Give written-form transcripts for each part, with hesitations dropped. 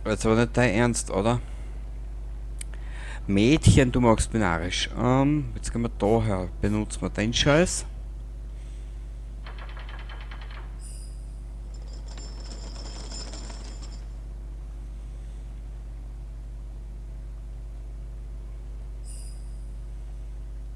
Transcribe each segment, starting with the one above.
Jetzt aber nicht dein Ernst, oder? Mädchen, du magst mich narrisch. Jetzt gehen wir da her. Benutzen wir den Scheiß.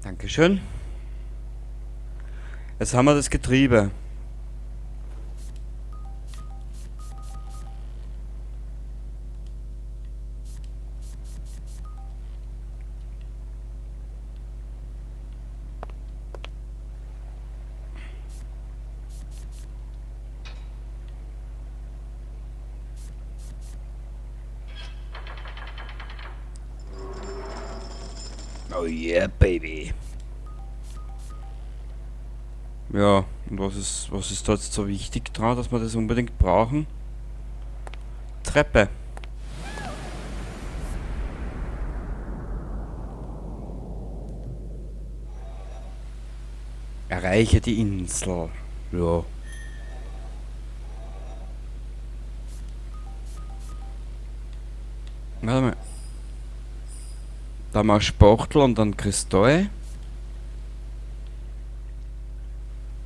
Dankeschön. Jetzt haben wir das Getriebe. Oh yeah, baby. Ja, und was ist da jetzt so wichtig dran, dass wir das unbedingt brauchen? Treppe. Erreiche die Insel. Ja. Warte mal. Da haben wir einen Spachtel und dann Kristall.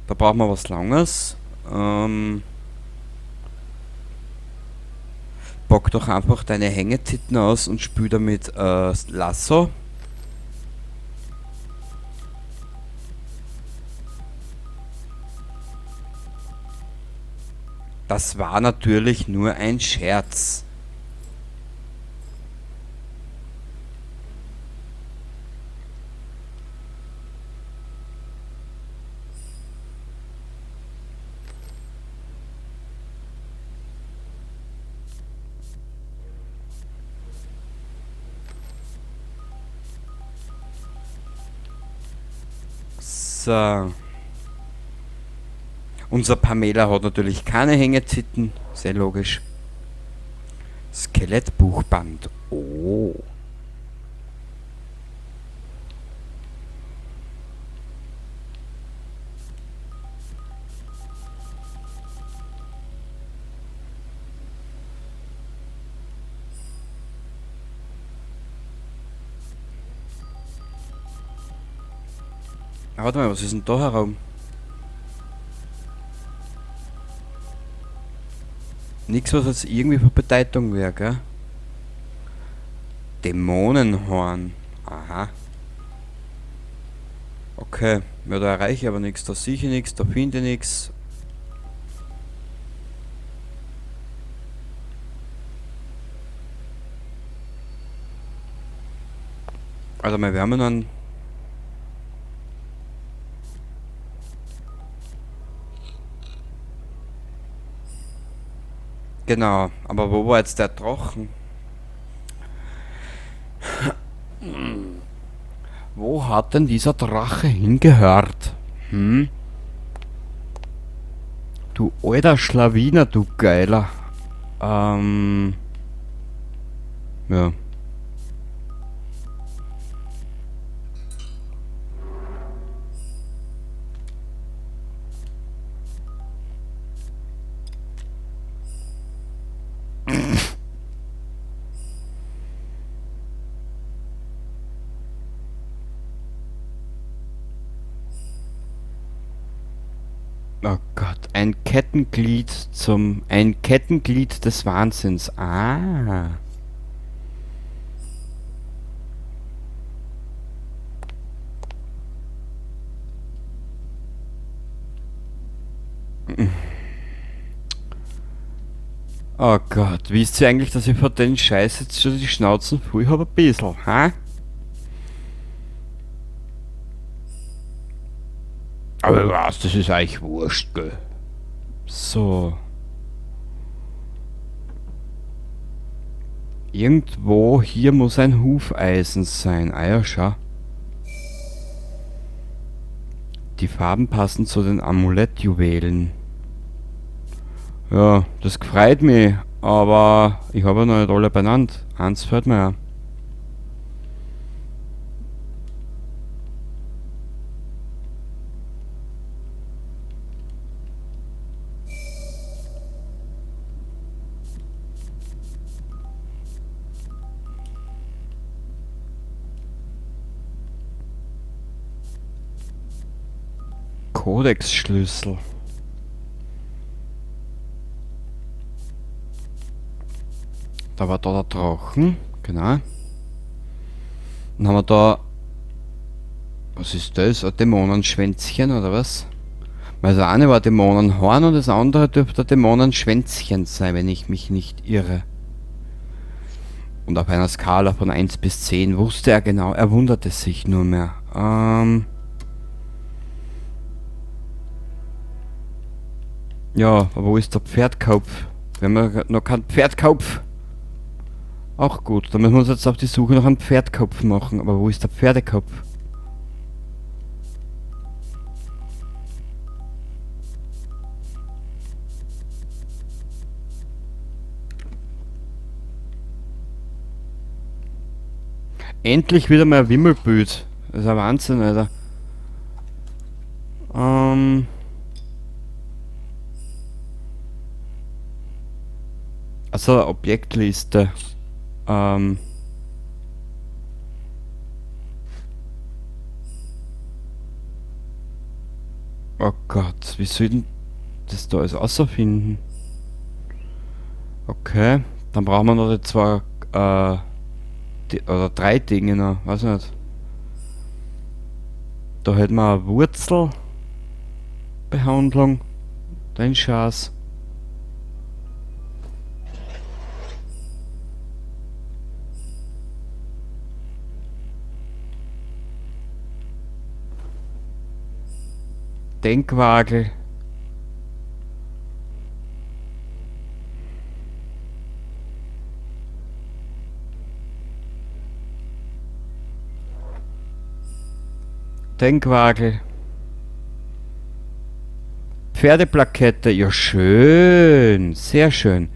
Da brauchen wir was Langes. Pack doch einfach deine Hängetitten aus und spül damit Lasso. Das war natürlich nur ein Scherz. So. Unser Pamela hat natürlich keine Hängetitten. Sehr logisch. Skelettbuchband. Oh. Warte mal, was ist denn da herum? Nix, was jetzt irgendwie von Bedeutung wäre, gell? Dämonenhorn. Aha. Okay, ja, da erreiche ich aber nix, da sehe ich nix, da finde ich nix. Warte mal, wir haben ja noch einen... Genau, aber wo war jetzt der Drachen? Wo hat denn dieser Drache hingehört? Hm? Du alter Schlawiner, du Geiler. Ja. Oh Gott, ein Kettenglied zum... Ein Kettenglied des Wahnsinns. Ah. Oh Gott, wisst ihr eigentlich, dass ich von den Scheiß jetzt schon die Schnauzen voll hab? Ein bisschen, ha? Aber was, das ist eigentlich wurscht, gell? So. Irgendwo hier muss ein Hufeisen sein. Ah ja, schau. Die Farben passen zu den Amulettjuwelen. Ja, das freut mich, aber ich habe ja noch nicht alle benannt. Eins fehlt mir ja. Kodexschlüssel. Da war da der Drachen, genau. Dann haben wir da... Was ist das? Ein Dämonenschwänzchen oder was? Also eine war Dämonenhorn und das andere dürfte ein Dämonenschwänzchen sein, wenn ich mich nicht irre. Und auf einer Skala von 1 bis 10 wusste er genau, er wunderte sich nur mehr. Ja, aber wo ist der Pferdkopf? Wir haben ja noch keinen Pferdkopf. Auch gut, da müssen wir uns jetzt auf die Suche nach einem Pferdkopf machen. Aber wo ist der Pferdekopf? Endlich wieder mal ein Wimmelbild. Das ist ein Wahnsinn, Alter. Also Objektliste. Oh Gott, wie soll denn das da alles außerfinden? Okay, dann brauchen wir noch die zwei, die, oder drei Dinge noch, weiß nicht. Da hätten wir eine Wurzelbehandlung. Den Schatz. Denkwagel. Denkwagel. Pferdeplakette. Ja, schön. Sehr schön.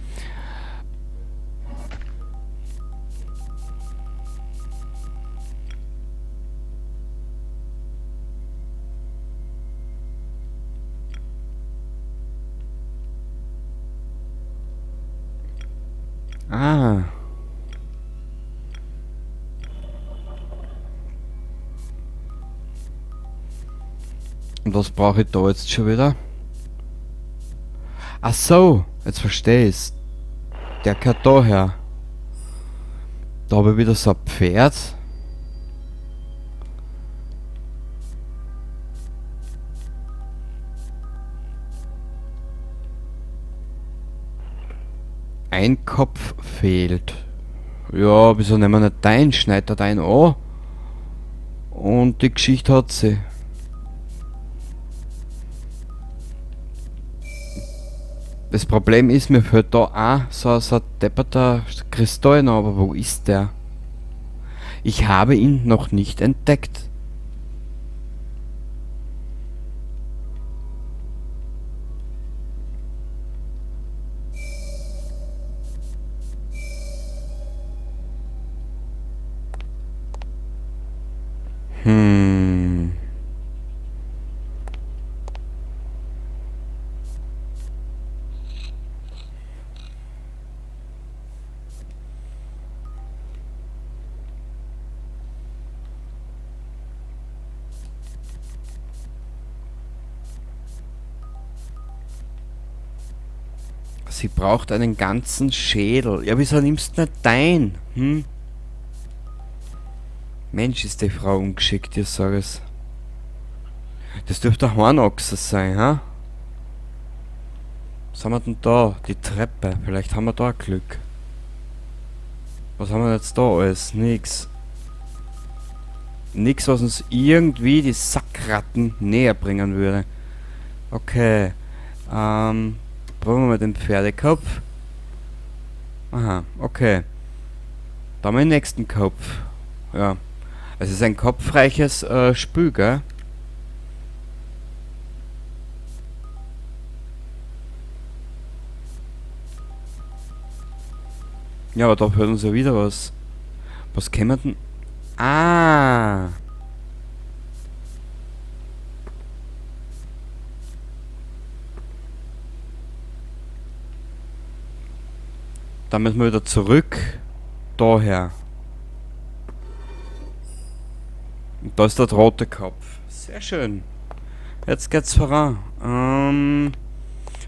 Ah. Und was brauche ich da jetzt schon wieder? Ach so, jetzt verstehe ich's. Der gehört daher. Da habe ich wieder so ein Pferd. Ein Kopf fehlt. Ja, wieso nehmen wir nicht deinen? Schneidet er deinen an? Und die Geschichte hat sie. Das Problem ist, mir fehlt da auch so ein depperter Kristall noch, aber wo ist der? Ich habe ihn noch nicht entdeckt. Sie braucht einen ganzen Schädel. Ja, wieso nimmst du nicht dein? Hm? Mensch, ist die Frau ungeschickt, ich sag es. Das dürfte ein Hornochse sein, ha? Was haben wir denn da? Die Treppe. Vielleicht haben wir da Glück. Was haben wir jetzt da alles? Nix. Nix, was uns irgendwie die Sackratten näher bringen würde. Okay. Probieren wir mal den Pferdekopf. Aha, okay. Da haben wir den nächsten Kopf. Ja. Es ist ein kopfreiches Spiel, gell? Ja, aber da hört uns ja wieder was. Was kennen wir denn? Ah! Da müssen wir wieder zurück. Daher. Und da ist der rote Kopf. Sehr schön. Jetzt geht's voran.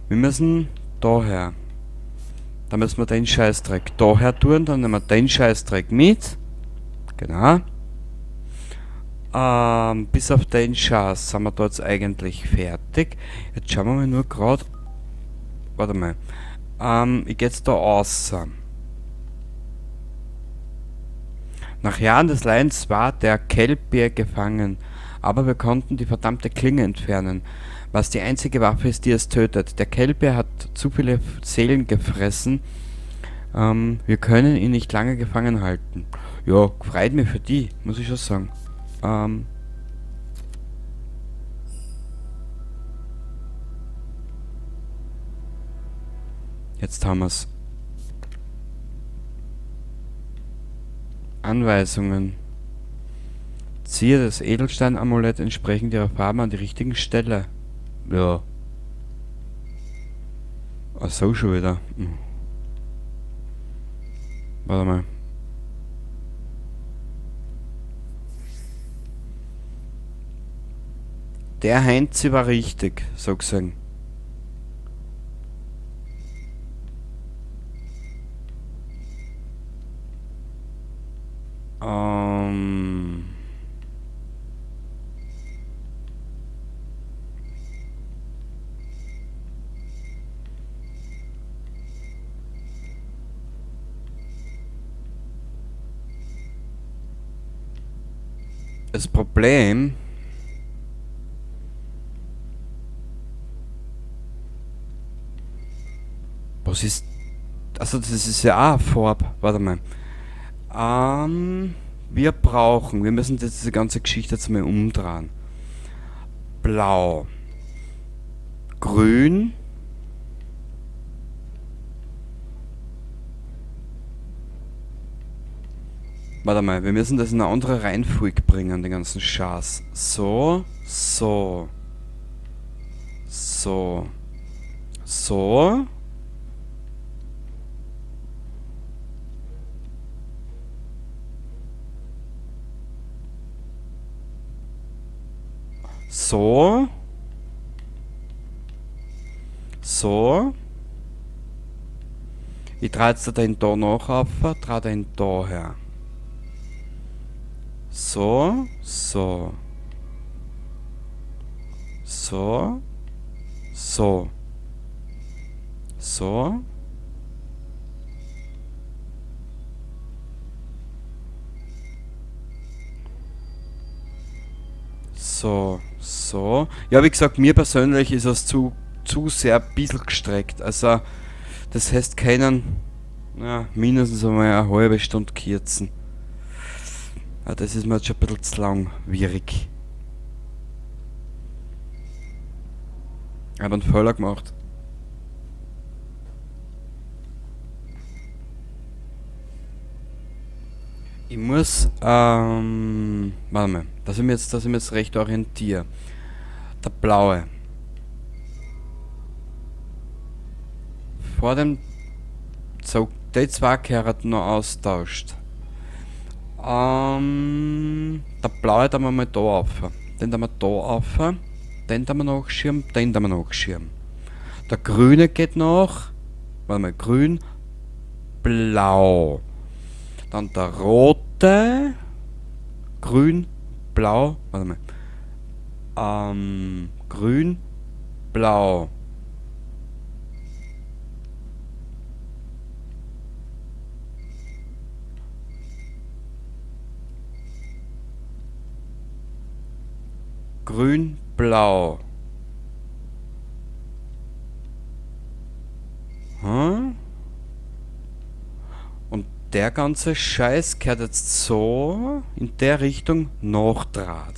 Wir müssen daher. Da müssen wir den Scheißdreck daher tun, dann nehmen wir den Scheißdreck mit. Genau. Bis auf den Scheiß sind wir da jetzt eigentlich fertig. Jetzt schauen wir mal nur grad. Warte mal. Ich geh jetzt da raus. Nach Jahren des Leidens war der Kelpier gefangen, aber wir konnten die verdammte Klinge entfernen, was die einzige Waffe ist, die es tötet. Der Kelpier hat zu viele Seelen gefressen. Wir können ihn nicht lange gefangen halten. Ja, freut mich für die, muss ich schon sagen. Jetzt haben wir's. Anweisungen. Ziehe das Edelstein-Amulett entsprechend ihrer Farben an die richtigen Stelle. Ja. Ach so, schon wieder. Warte mal. Der Heinzi war richtig, so gesehen. Das Problem Was ist Also das ist ja auch Farbe. Warte mal. Wir müssen jetzt diese ganze Geschichte jetzt mal umdrehen. Blau. Grün. Warte mal, wir müssen das in eine andere Reihenfolge bringen, den ganzen Schatz. So, so. So. So. So. So. Ich trage jetzt den da noch auf, trage den da her. So, so. So. So. So. So, so. Ja, wie gesagt, mir persönlich ist es zu sehr ein bisschen gestreckt. Also, das heißt keinen, ja, mindestens einmal eine halbe Stunde kürzen. Ja, das ist mir jetzt schon ein bisschen zu langwierig. Ich hab einen Fehler gemacht. Ich muss, warte mal, dass ich mich jetzt recht orientiere. Der blaue. Vor dem Zug, die zwei gehören noch austauscht. Der blaue da wir mal da auf. Den da wir da auf. Den da wir nachschirmen, den da wir nachschirmen. Der grüne geht noch. Warte mal, grün, blau. Dann der rote, grün, blau, warte mal. Grün, blau. Grün, blau. Hm? Und der ganze Scheiß kehrt jetzt so in der Richtung nach Draht.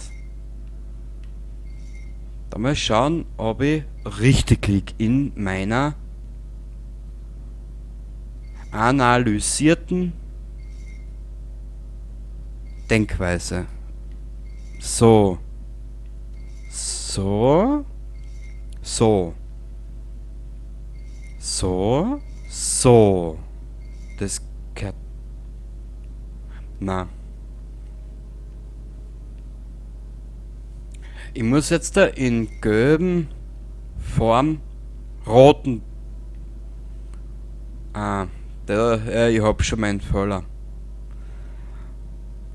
Da mal schauen, ob ich richtig lieg in meiner analysierten Denkweise. So. So. So. So. So. Das gehört... Na. Ich muss jetzt da in gelben Form roten. Ah, der, ich hab schon meinen Fehler.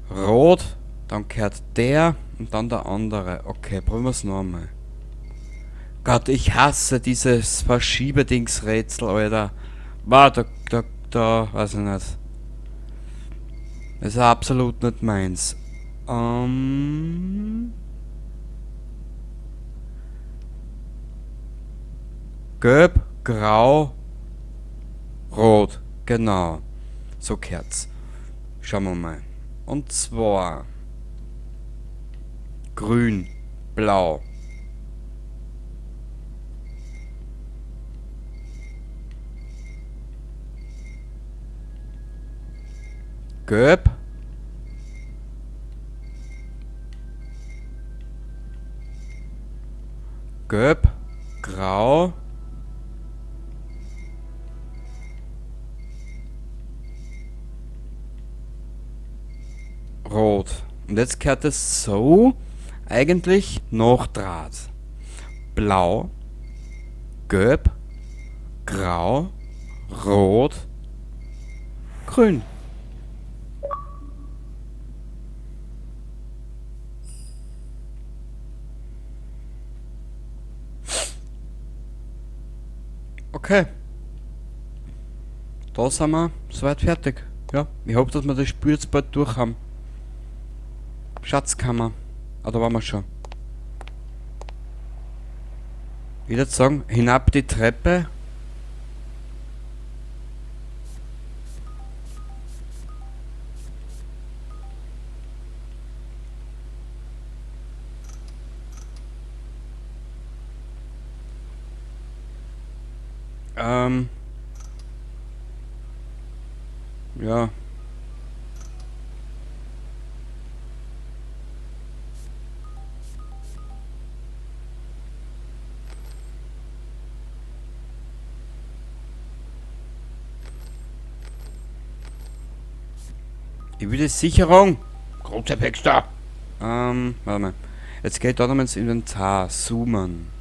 Rot, dann gehört der und dann der andere. Okay, probieren wir's nochmal. Gott, ich hasse dieses Verschiebedingsrätsel, Alter. Boah, da, weiß ich nicht. Das ist absolut nicht meins. Gelb, Grau, Rot. Genau. So gehört's. Schauen wir mal. Und zwar Grün, Blau. Gelb. Gelb, Grau. Rot. Und jetzt gehört es so eigentlich noch Draht. Blau, Gelb, Grau, Rot, Grün. Okay. Da sind wir soweit fertig. Ja, ich hoffe, dass wir das Spiel jetzt bald durch haben. Schatzkammer. Ah, da waren wir schon. Ich würde sagen, hinab die Treppe. Ja. Ich will die Sicherung. Großer Fenster. Warte mal. Jetzt geht da nochmal ins Inventar. Zoomen.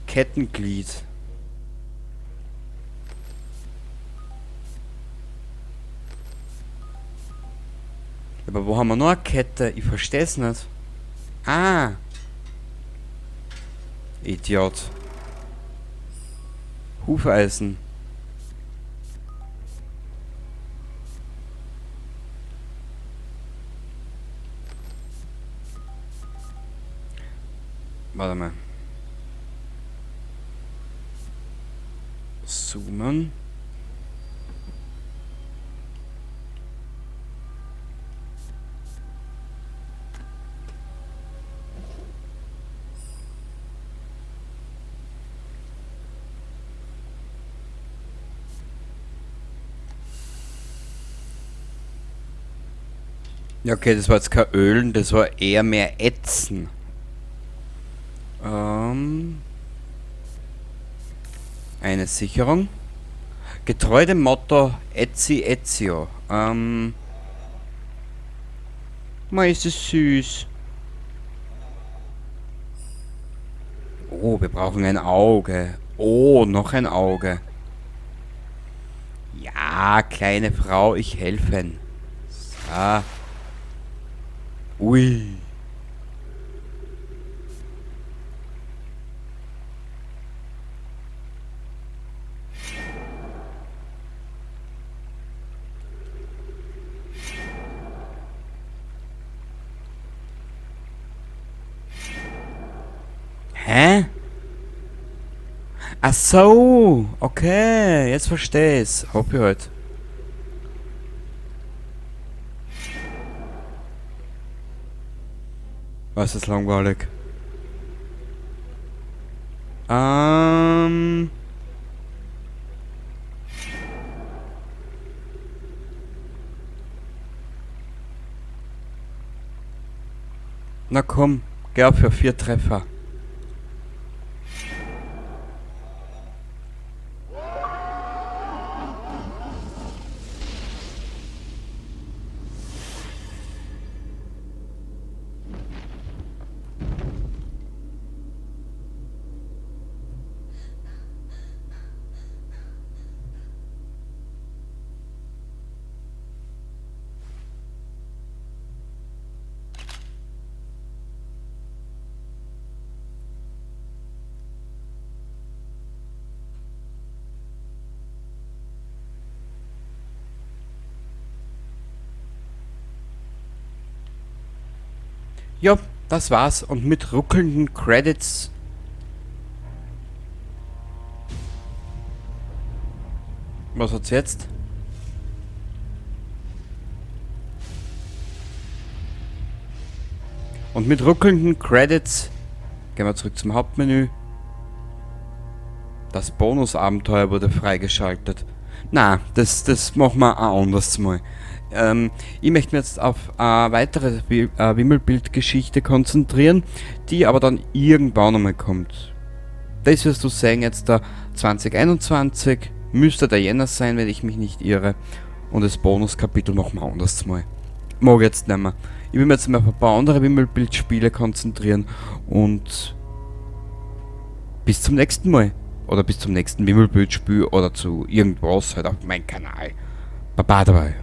Kettenglied. Aber wo haben wir noch eine Kette? Ich versteh's nicht. Ah. Idiot. Hufeisen. Warte mal. Zoomen. Ja, okay, das war jetzt kein Ölen, das war eher mehr Ätzen. Eine Sicherung. Getreu dem Motto Etzi Ezio. Mei, ist das süß. Oh, wir brauchen ein Auge. Oh, noch ein Auge. Ja, kleine Frau, ich helfe. So. Ui. Hä? Ach so, okay, jetzt versteh ich's. Hab ich halt. Was ist langweilig? Na komm, geh auf für 4 Treffer. Ja, das war's. Und mit ruckelnden Credits. Was hat's jetzt? Und mit ruckelnden Credits gehen wir zurück zum Hauptmenü. Das Bonusabenteuer wurde freigeschaltet. Na, das machen wir auch anders mal. Ich möchte mich jetzt auf eine weitere Wimmelbildgeschichte konzentrieren, die aber dann irgendwann einmal kommt. Das wirst du sehen jetzt da 2021, müsste der Jänner sein, wenn ich mich nicht irre. Und das Bonuskapitel machen wir anders mal. Mag ich jetzt nicht mehr. Ich will mich jetzt mal auf ein paar andere Wimmelbildspiele konzentrieren und bis zum nächsten Mal. Oder bis zum nächsten Wimmelbildspiel oder zu irgendwas halt auf meinem Kanal. Baba dabei.